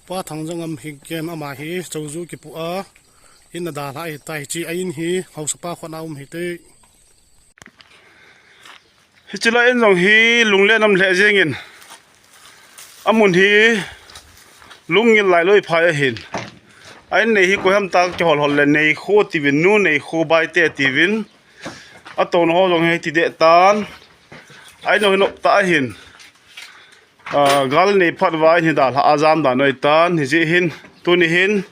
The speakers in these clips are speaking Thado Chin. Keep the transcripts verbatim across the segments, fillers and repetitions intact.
Pa Thangjangam hi ken ama hi choju kipu a in a dalha ahitai, hiche a in hi hausapa khut a um hite. Hiche la in jong hi lung le nam lheh jengin, amun hi lunggil lailoi phai ahin. A in nei hi koi ham ta kihol hol le Neikho tiuvin, Nu Neikho Baite tiuvin. Atouna ho jong hi ti deh tan. A in jong hi nop tah ahin. Ah, gal nei phat uva in hi dalha a jam dan ahitan, hijeh hin tuni hin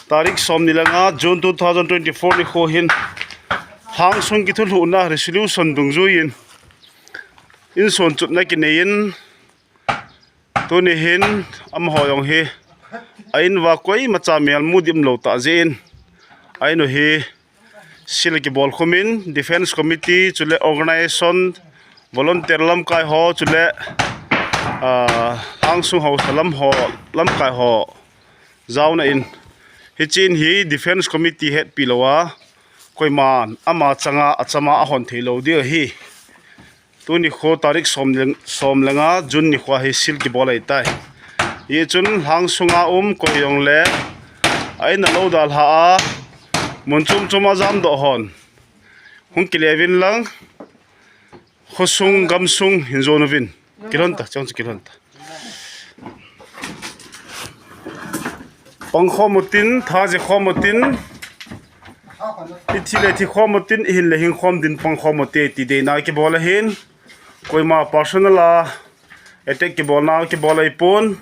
tarik somni le nga June two thousand twenty-four nikho hin Lhangsung kithulhuhna resolution dungjuiyin in sonchutna kineiyin, tuni hin amaho jong hi a in uva koimacha mel mu dim lou tah jeh in a in u hi seal kibol khum in, Defence Committee chule organization, volunteer lamkai ho chule, ah, Lhangsung haosa lam ho, lamkai ho jaona in, hiche in hi Defence Committee hetpi louva koiman ama changa achama ahon thei lou diu ahi. Tuni kho tarik som le, som le nga June nikho hi seal kibol ahitai. Hichun Lhangsunga um koi jong le a in a lou dalha a, mun chom chom a jamdoh hon hung kile uvin lang, khosung gamsung hin jon uvin. Kilhon ta, chang chu kilhon ta. Pang khom utin, tha je khom utin, i thi le thi khom utin, i hin le hing khom din pang khom ute ti deina kibol ahin. Koima personal a attack kibolna kibol ahipon.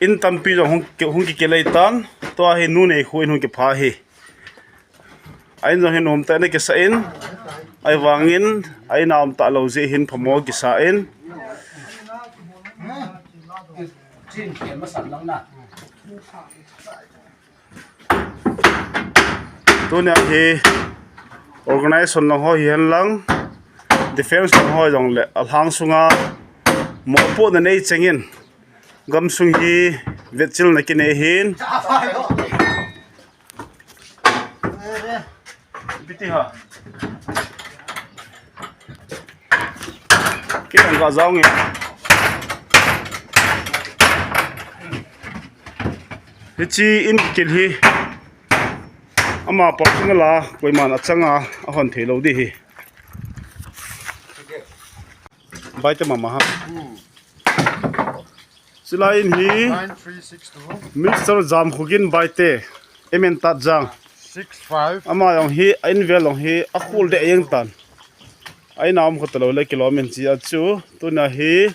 In tampi jong hung ki, hung kikile tan. Tua hi Nu Neikho in hung kipha hi. A in jong hi nom tah in akisa in, ahivangin a in a um talou jeh hin phamo kisa in. Tunia hi organization lang ho hihen lang, defence lang ho jong le, a Lhangsunga mopohna nei chengin gamsung hi vetchilna kinei hin. Ipi ti ham? Kei ang ka jao nge. Hiche in kil hi ama personal a koiman achanga ahon thei lou di hi. Baite mama ha. Chulai in hi nine three six two. Mister Jamkhogin Baite, M N Tatjang. Six five. Ama jong hi, a in vel jong hi, akhul deh jeng tan. A in a um kha talou le kilom in chi a chu. Tunia hi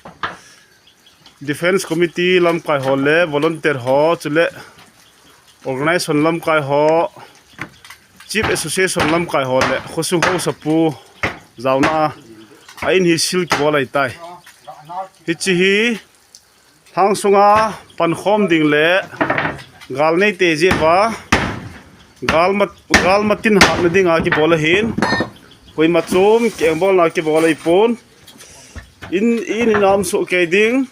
Defence Committee lamkai ho le, volunteer ho, chule organization lamkai ho, Chief Association lamkai ho le, khosung haosapu jaona a in hi seal kibol ahitai. Hiche hi Lhangsunga pankhom ding le gal nei te jeh uva gal mat, gal matin hatna dinga kibol ahin. Koima chom kiengbolna kibol ahipon. In, in in a um soh kei ding.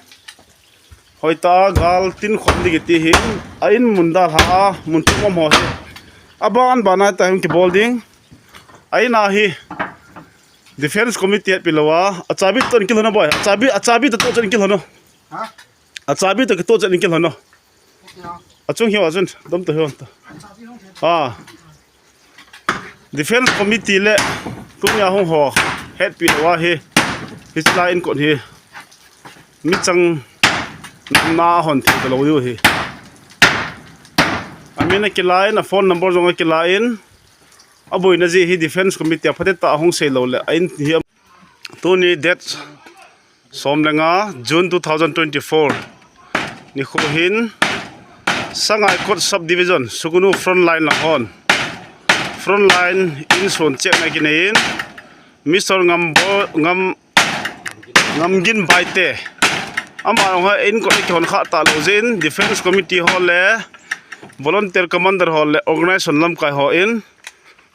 Hoitah a gal tin khom ding kiti hin, a in mun dalha a, mun thum um ho hi aban ban a tah hin kibol ding. A in a hi Defence Committee hetpi louva, a chabi toh in kilhon o boi, a chabi, a chabi toh toh in kilhon o. Ha? A chabi toh kitoh chet in kilhon o. Okay, ah. Achung hiu a chun, dom toh hiu ta. A chabi hung thei. A. Defence Committee le tunia hung ho hetpi louva hi, hiche lai in kon hi mi chang na hon thei talou diu hi. Amin akila in, a phone number jong akila in, aboina jeh hi Defence Committee a phatecha hung sei lou le a in hi. Tuni date som le nga June two thousand twenty-four nikho hin Sangaikot Subdivision, Sugnu Frontline lang hon, Frontline in son chekna kinei in, Mister Ngambo, Ngam, Ngamgin Baite, ama jong hi in kot kihon kha talou jeh in, Defence Committee ho le, Volunteer Commander ho le, Organization lamkai ho in,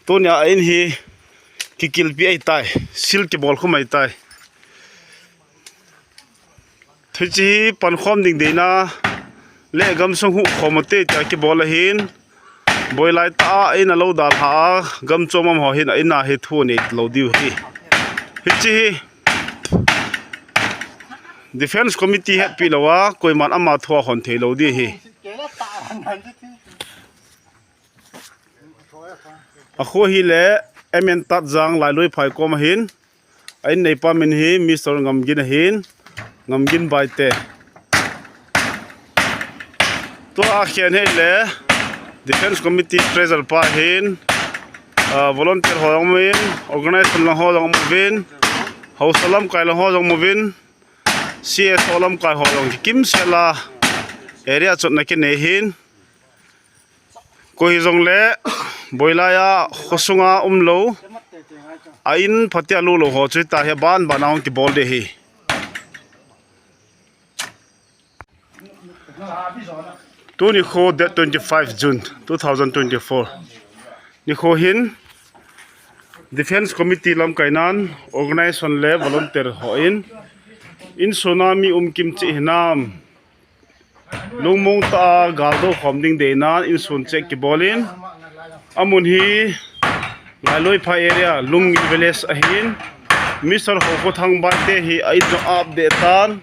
tunia a in hi kikilpi ahitai, seal kibol khum ahitai. Hiche hi pankhom ding deina le gamsung huhkhom ute tia kibol ahin, boilai tah a in a lou dalha a, gamchom um ho hin a in a hi thu anei lou diu hi. Hiche hi Defence Committee hetpi louva, koiman ama thu ahon thei lou di hi. Akho hi le M N Tatjang Lailoi phai kom ahin. A in neipa min hi Mister Ngamgin ahin, Ngamgin Baite. Tua khen hi le Defence Committee Treasurer pa ahin, ah, volunteer ho jong um in, organization lang ho jong um in, haosa lamkai lang ho jong um in, C S O lamkai ho jong kimsel a area chotna kinei ahin. Koi hijongle, boilai a, khosunga umlou, a in phatea lulou ho chu hita hi aban ban a hung kibol ding ahi. Tuni kho date twenty-five June two thousand twenty-four. Nikho hin, Defence Committee lamkai nan, organization le volunteer ho in, insung a mi um kim cheh hinam, lungmong tah a gal do khom ding deina insung cheh kibol in, amun hi Lailoi phai area, Lungngil village ahin, Mister Hokhothang Baite hi a in jong a ap deh tan,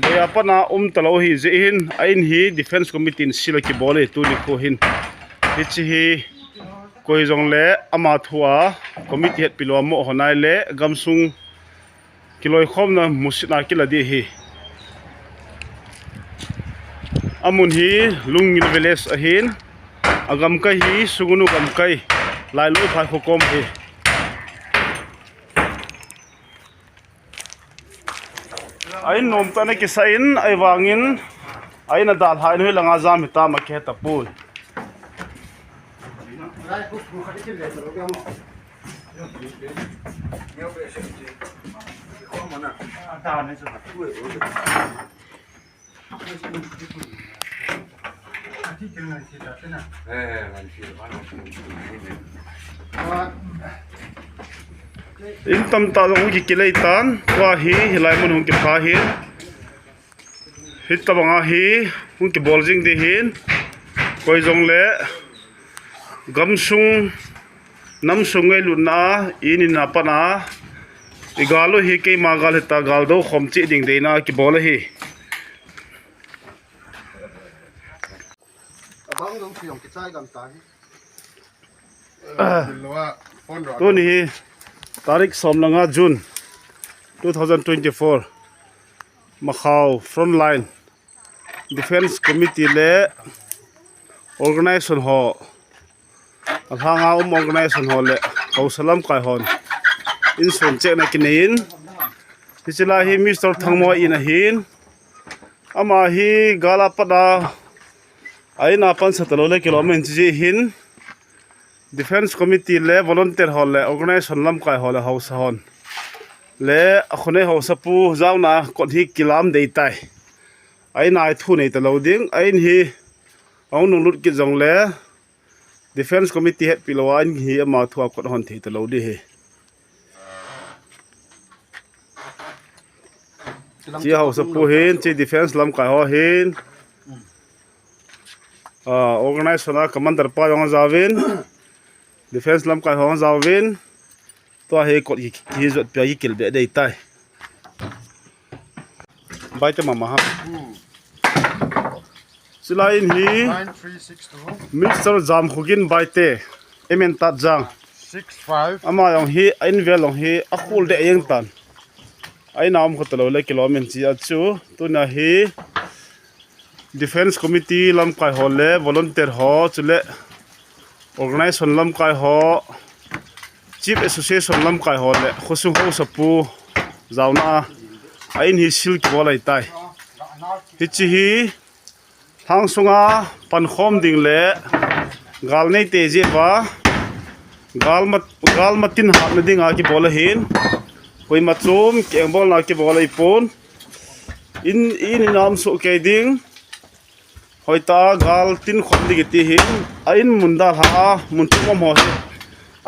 boi a pat a um talou ahi jeh hin, a in hi Defence Committee in seal a kibol e tuni kho hin. Hiche hi koi hijongle ama thu a committee hetpi lou a mo ho nai le gamsung kiloikhomna musitna kila ding ahi. Amun hi Lungngil village ahin, agamkai hi Sugnu gamkai, Lailoi phai kho kom ahi. A in nomtah in akisah in, ahivangin a in adalhah in hoilanga jam hitam akihe tapoi. In tamtah jong hung kikilei tan, tua hi hilai mun hung kipha hin. Hitabang a hi hung kibol jing ding ahin, koi jongle gamsung, namsung ngailutna a, in in a pat a, i gal u hi keima gal hita, gal do khom cheh ding deina kibol ahi. Abang jong thil jong kichai gam ta hi. Tuni hi tarik som le nga June two thousand twenty-four, Makhao Frontline Defence Committee le organization ho, alhanga um organization ho le haosa lamkai hon insung chehna kinei in, hiche lai hi Mister Thangmo in ahin, ama hi gal a pat a, a in a pansa talou le kilom in chi jeh hin, Defence Committee le volunteer ho le organization lamkai ho le haosa hon le akhonei haosapu jaona a kot hi kilam dei tai. A in a hi thu nei talou ding, a in hi ahung nunglut kit jongle Defence Committee hetpi lou a in hi ama thu a kot hon thei talou ding ahi. Chi haosapu hin, chi defence lamkai ho hin, ah, organization a commander pa jong ajaovin, defence lamkai ho jong ajaovin, tua hi kot ki, ki jot pia kikil be dei tai. Baite mama ha. Hmm. Chulai in hi nine three six two. Mister Jamkhogin Baite, M N Tatjang. Six five. Ama jong hi, a in vel jong hi, akhul deh jeng tan. A in a um kha talou le kilom in chi a chu. Tuna hi Defence Committee lamkai ho le volunteer ho, chule organization lamkai ho, Chief Association lamkai ho le khosung haosapu jaona a, a in hi seal kibol ahitai. Hiche hi lhang sunga pankhom ding le gal neite jeh uva gal ma, gal matin hatna dinga kibol ahin, koima chom kiengbolna kibol ahipon, in, in in a um soh kei ding. Hoitah a gal tin khom ding kiti hin, a in mun dalha a, mun chom um ho hi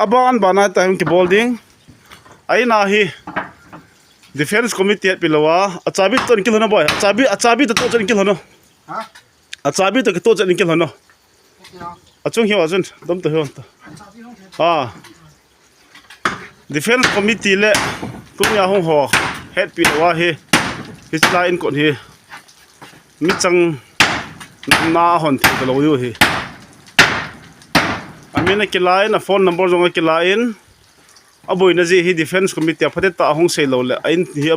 aban ban a tah hung kibol ding. A in a hi Defence Committee hetpi lou a, achabi toh in kilhon o boi, achabi, achabi toh toh chan in kilhon o. Ha? Achabi toh kitoh chan in kilhon o. Achung hi o, achun, dom toh hi o. Ah. Defence Committee le tunia hung ho hetpi lou a hi, hiche lai in kon hi michang na hon thei lou diu hi. Amin akilah in, a phone number jong akilah in. Aboina jeh hi defense committee a phatecha ahung sei lou le, a in hi